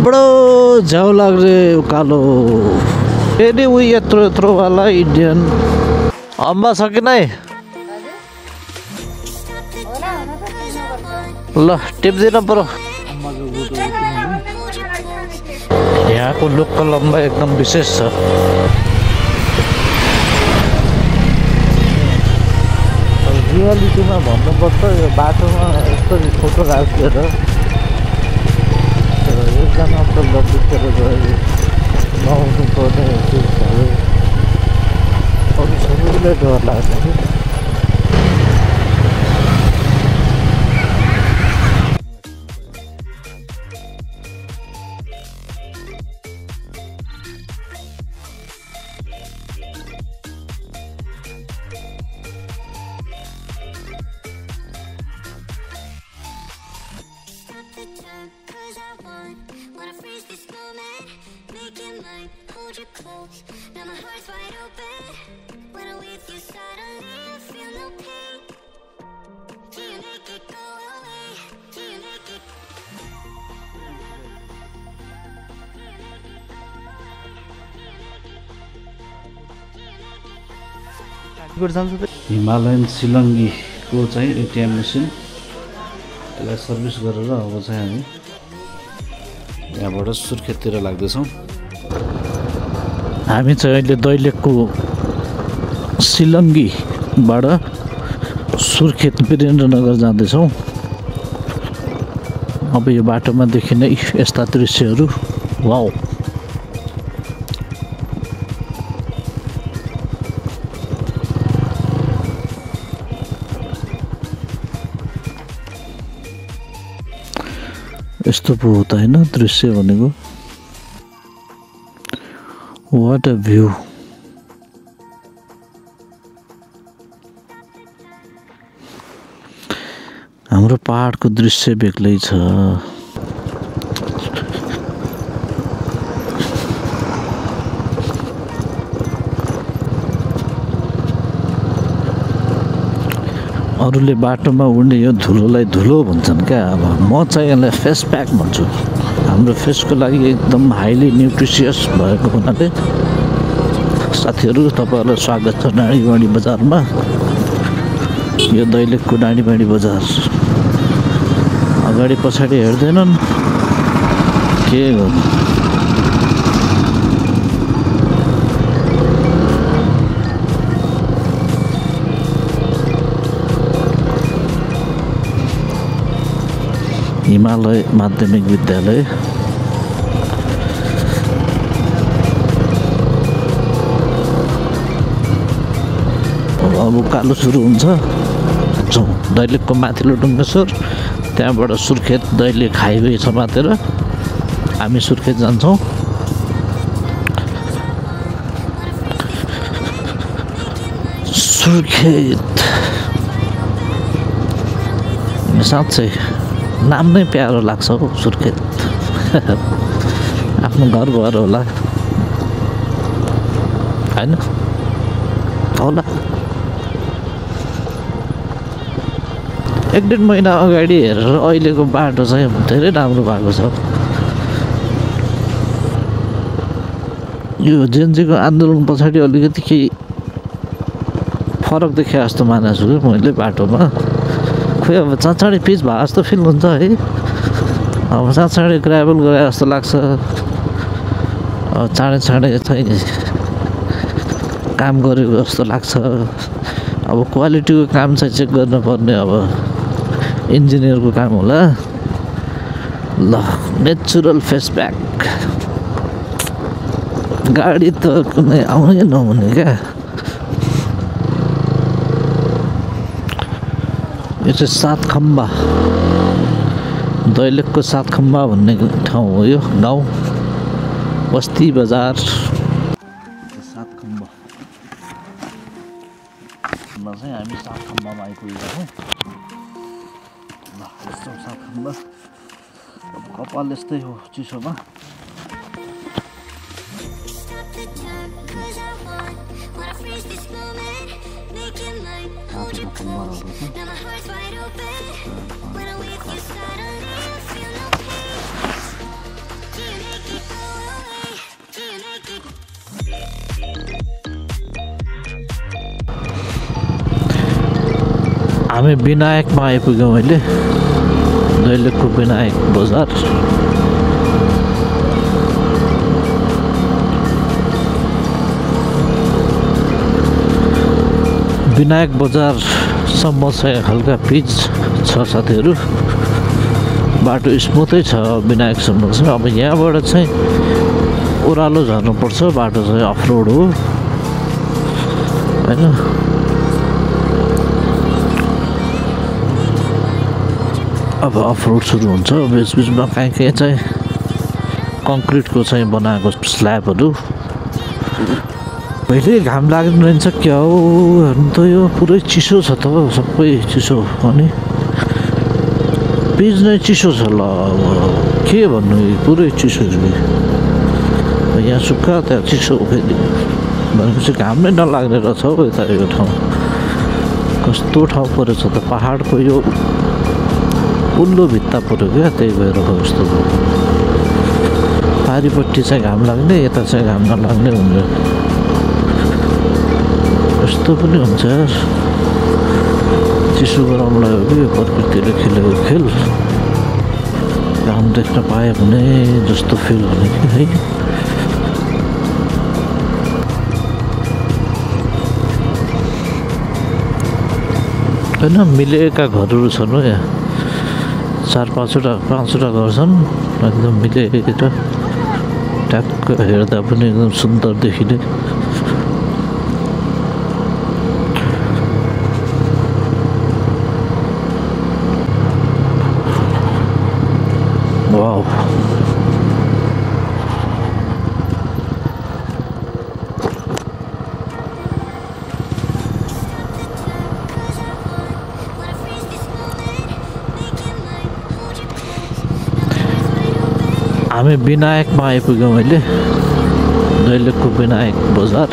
बडो झ्याउ लाग्रे उकालो फेरि उही यत्रो यत्रो वाला इन्डियन अम्बा छ कि नै ल टिप्दिन पऱ्यो यहाँको लोकल अम्बा एकदम विशेष छ रियालिटीमा भन्नुपर्छ यो बाटोमा यस्तो फोटो राखेर एकजना त लुटेर गयो नआउनु पर्ने चिजहरू अरू सबैलाई डर लाग्छ कि हिमालयन सिलङ्गीको चाहिँ एटिएम मेसिन त्यसलाई सर्भिस गरेर अब चाहिँ हामी यहाँबाट सुर्खेततिर लाग्दैछौँ हामी चाहिँ अहिले दैलेखको सिलङ्गीबाट सुर्खेत वीरेन्द्रनगर जाँदैछौँ अब यो बाटोमा देखिने यस्ता दृश्यहरू वाउ यस्तो पो हो त हैन दृश्य भनेको वाट अ भ्यू हाम्रो पहाडको दृश्य बेग्लै छ अरूले बाटोमा उड्ने यो धुलोलाई धुलो भन्छन् क्या अब म चाहिँ यसलाई फेस प्याक भन्छु हाम्रो फेसको लागि एकदम हाइली न्युट्रिसियस भएको हुनाले साथीहरू तपाईँहरूलाई स्वागत छ डाँडीबाँडी बजारमा यो दैलेखको डाँडीबाँडी बजार अगाडि पछाडि हेर्दैनन् के गर्नु हिमालय माध्यमिक विद्यालय अब उकालो सुरु हुन्छ दैलेखको माथिल्लो डुङ्गेश्वर त्यहाँबाट सुर्खेत दैलेख हाइवे छ माथेर हामी सुर्खेत जान्छौँ सुर्खेत साँच्चै नाम नै प्यारो लाग्छ हो सुर्खेत आफ्नो घर भएर होला हैन होला एक डेढ महिना अगाडि हेरेर अहिलेको बाटो चाहिँ धेरै राम्रो भएको छ यो जेनजीको आन्दोलन पछाडि अलिकति केही फरक देखे जस्तो मानेको छु कि मैले बाटोमा खोइ अब चाँचाडे पिच भए जस्तो फिल हुन्छ है अब चाँचाडे ग्राभल गरे जस्तो लाग्छ अब चाँडै चाँडै चाहिँ काम गरेको जस्तो लाग्छ अब क्वालिटीको काम चाहिँ चेक गर्नुपर्ने अब इन्जिनियरको काम होला ल नेचुरल फेसब्याक गाडी त कुनै आउनै नहुने क्या यो चाहिँ सातखम्बा दैलेखको सातखम्बा भन्ने ठाउँ हो यो गाउँ बस्ती बजार सातखम्बामा चाहिँ हामी सातखम्बामा आइपुगेका छौँ ल यस्तो सातखम्बा कपाल यस्तै हो चिसोमा हामी विनायकमा आइपुग्यौँ अहिले दैलेखको विनायक बजार विनायक बजारसम्म चाहिँ हल्का पिच छ साथीहरू बाटो स्मुथै छ विनायकसम्म चाहिँ अब यहाँबाट चाहिँ ओह्रालो झर्नुपर्छ बाटो चाहिँ अफ रोड हो होइन अब अफ रोड सुरु हुन्छ बिचबिचमा कहीँ चाहिँ कङ्क्रिटको चाहिँ बनाएको स्ल्याबहरू पहिले घाम लाग्दैन रहेछ क्या हो हेर्नु त यो पुरै चिसो छ त सबै चिसो अनि पिच नै चिसो छ ल अब के भन्नु पुरै चिसो छ यहाँ सुक्खा त्यहाँ चिसो फेरि भनेपछि घाम नै नलाग्ने रहेछ हौ यता यो ठाउँ कस्तो ठाउँ परेछ त पहाडको यो उल्लो भित्ता पऱ्यो क्या त्यही भएर कस्तो पारिपट्टि चाहिँ घाम लाग्ने यता चाहिँ घाम नलाग्ने हुन्छ यस्तो पनि हुन्छ चिसो गरम लाग्यो कि प्रकृतिले खेलेको खेल घाम देख्न पायो भने जस्तो फिल हुने कि है होइन मिलेका घरहरू छन् हो यहाँ 4-5वटा घर छन् एकदम मिलेर ट्याक्क हेर्दा पनि एकदम सुन्दर देखिने वाउ हामी विनायकमा आइपुग्यौँ अहिले दैलेखको विनायक बजार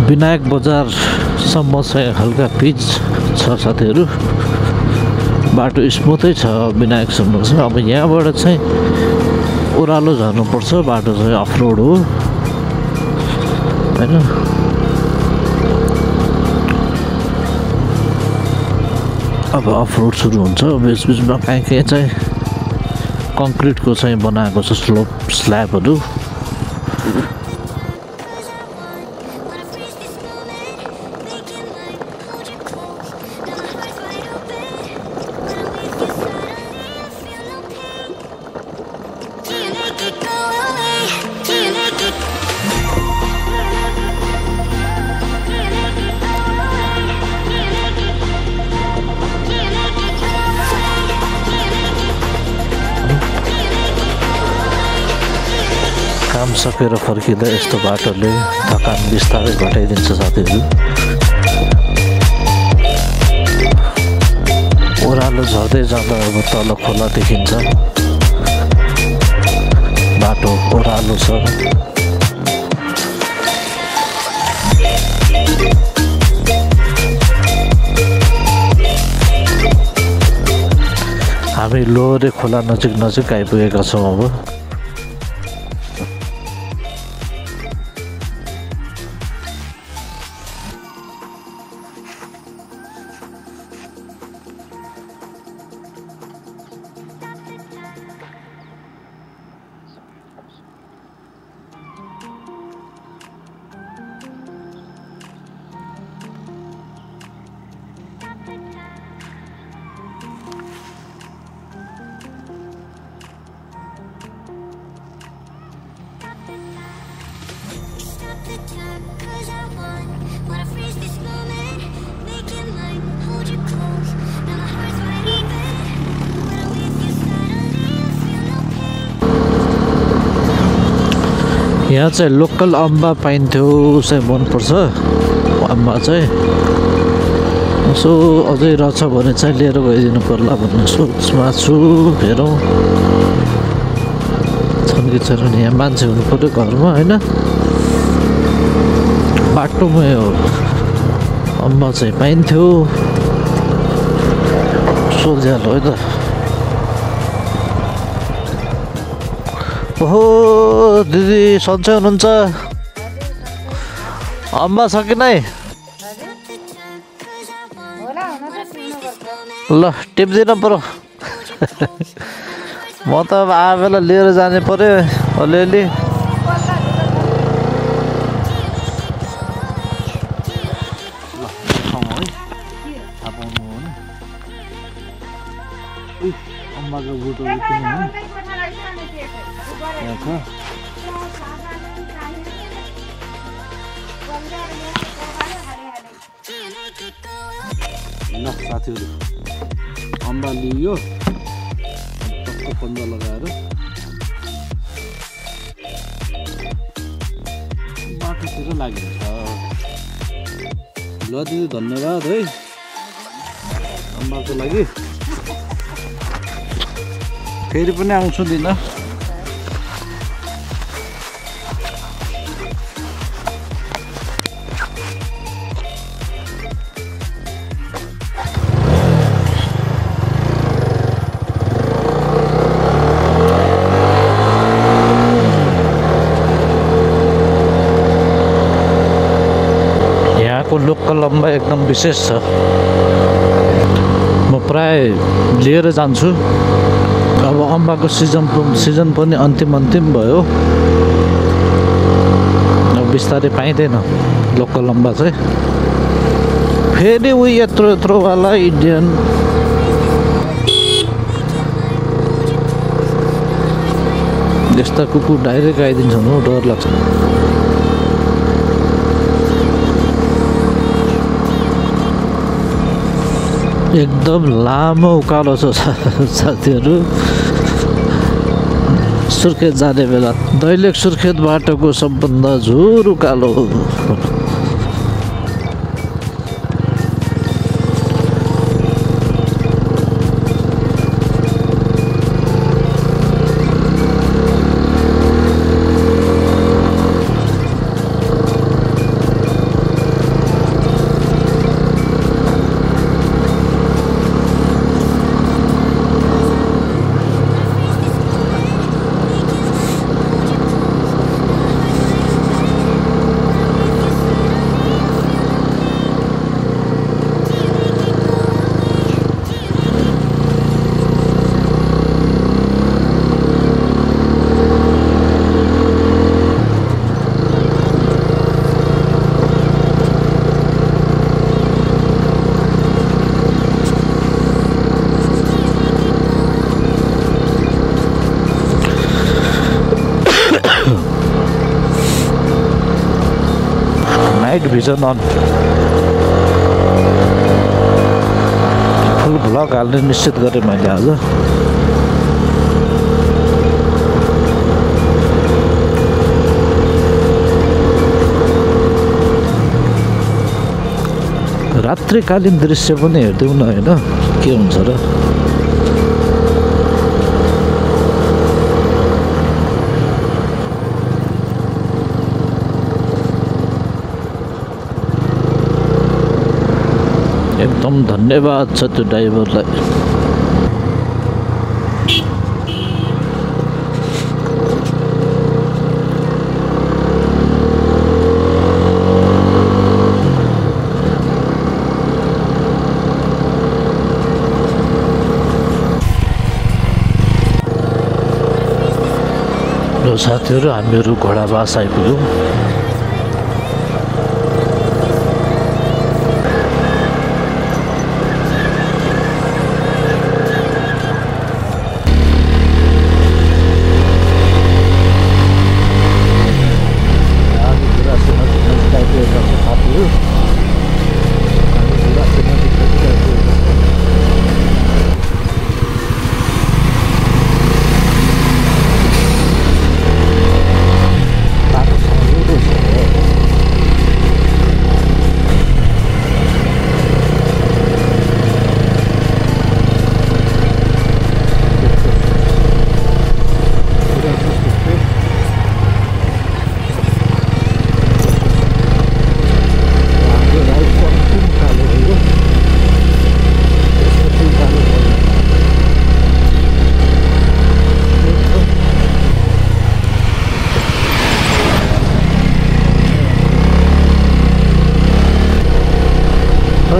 विनायक बजारसम्म चाहिँ हल्का पिच छ साथीहरू बाटो स्मुथै छ विनायकसम्म चाहिँ अब यहाँबाट चाहिँ ओह्रालो झर्नुपर्छ बाटो चाहिँ अफ रोड हो होइन अब अफ रोड सुरु हुन्छ बिचबिचमा कहीँ चाहिँ कङ्क्रिटको चाहिँ बनाएको छ स्ल्याबहरू काम सकेर फर्किँदा यस्तो बाटोले थकान बिस्तारै घटाइदिन्छ साथीहरू ओह्रालो झर्दै जाँदा अब तल खोला देखिन्छ बाटो ओह्रालो छ हामी लोहोरे खोला नजिक आइपुगेका छौँ अब यहाँ चाहिँ लोकल अम्बा पाइन्थ्यो चाहिँ मनपर्छ अम्बा चाहिँ यसो अझै रहेछ भने चाहिँ लिएर गइदिनु पर्ला भन्ने सोचमा छु हेरौँ छन् कि छैनन् यहाँ मान्छे हुनु पऱ्यो घरमा होइन बाटोमै हो अम्बा चाहिँ पाइन्थ्यो सोझ्यालो है त ओहो दिदी सन्चै हुनुहुन्छ? अम्बा छ कि नै? ल टिप्दिन पर्यो। म त अब आबेला लिएर जाने पर्यो अलिअलि। अम्बाको बोटहरू किन्नु ल साथीहरू, अम्बा लियो टक्क पन्जा लगाएर बाटोतिर लागिन्छ। ल दिदी धन्यवाद है अम्बाको लागि। फेरि पनि आउँछु दिन। यहाँको लोकल अम्बा एकदम विशेष छ। म प्राय लिएर जान्छु। अब अम्बाको सिजन पनि अन्तिम भयो। अब बिस्तारै पाइँदैन लोकल अम्बा चाहिँ। फेरि उयो यत्रो वाला इन्डियन यस्ता कुकुर डाइरेक्ट आइदिन्छन् हो, डर लाग्छ। एकदम लामो उकालो छ साथीहरू। सुर्खेत जाने बेला दैलेख सुर्खेत बाटोको सबभन्दा झुर उकालो। Night vision on. Full vlog हाल्ने निश्चित गरेँ मैले आज। रात्रिकालीन दृश्य पनि हेरिदेऊ न होइन, के हुन्छ र। एकदम धन्यवाद छ त्यो ड्राइभरलाई। र साथीहरू हामीहरू घोडाबास आइपुग्यौँ।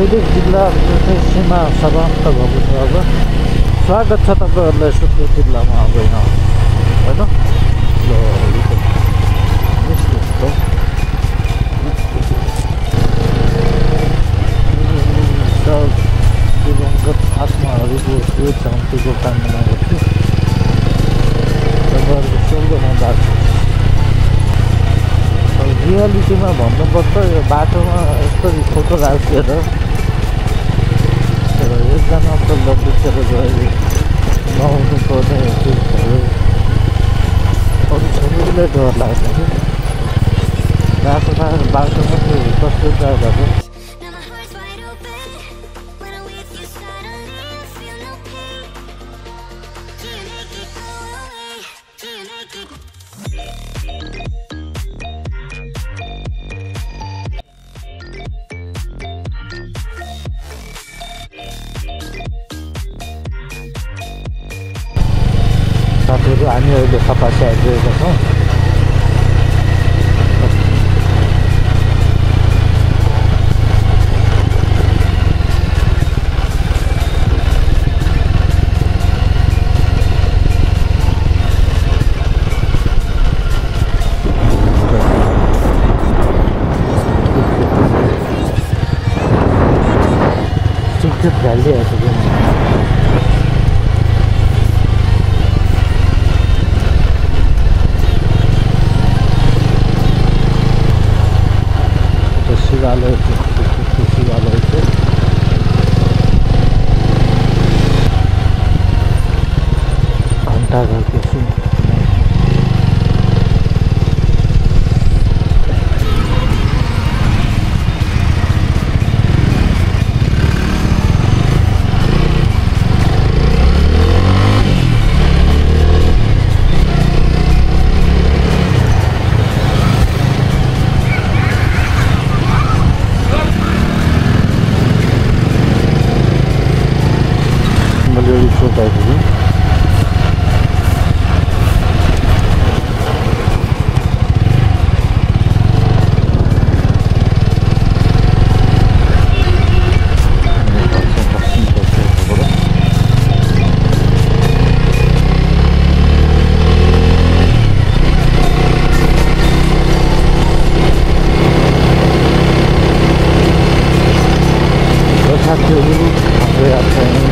दैलेख जिल्ला सीमा समाप्त भएको छ। अब स्वागत छ तपाईँहरूलाई सुर्खेत जिल्लामा। अब होइन दिवंगत आत्माहरूको त्यो शान्तिको कामना गर्छु। तपाईँहरूको स्वर्गमा बास होस्। रियालिटीमा भन्नुपर्छ यो बाटोमा यस्तरी फोटो राखेर एकजना तल्लो बिचेर गयो नआउनु पर्ने चिजहरू अरू सबैलाई डर लाग्छ कि बाटोमा त्यो कस्तो जाँदा साथीहरू हामी अहिले सफा आइरहेका छौँ। सुर्खेत भ्याली आइसक्यो। शिवालय शिवालय चाहिँ घन्टाघरको छु। हाम्रो यात्रा